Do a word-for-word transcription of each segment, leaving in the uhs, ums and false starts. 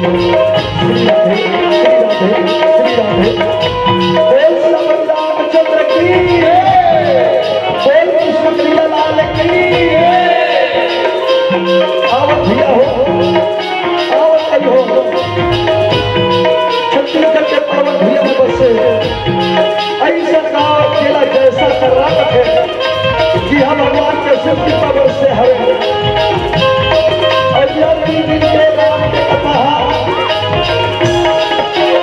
श्री राधे, श्री राधे, श्री राधे। बोल श्याम रामचंद्र की, बोल कृष्ण कन्हैया लाल की। आवत भैया हो, आवत भाई हो। छत्तीसगढ़ के पावन भूमि में बसे अइसन गाँव जेला जैसा कर्रा कथे, जिहाँ भगवान के शिव कृपा बरसे हवे। अउ यह तीन दिन के राम के कथा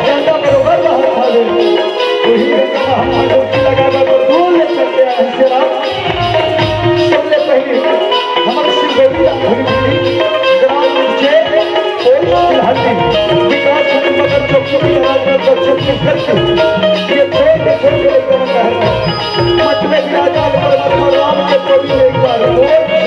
गंगा बरोबर बहत हवे। वही गंगा में हम डुबकी लगावे बर दूर ले करके आए हैं राम। सबले पहले हमर शिव गौरी रामधुनी जी, ग्राम नीचे, पोस्ट तिलहटी, विकास खंड मगर चौकी की आवाज में बच्चों की मृत्यु। ये छोटे छोटे लड़का का है। मत में विराजमान परमात्मा राम के प्रभु एक बार बोल।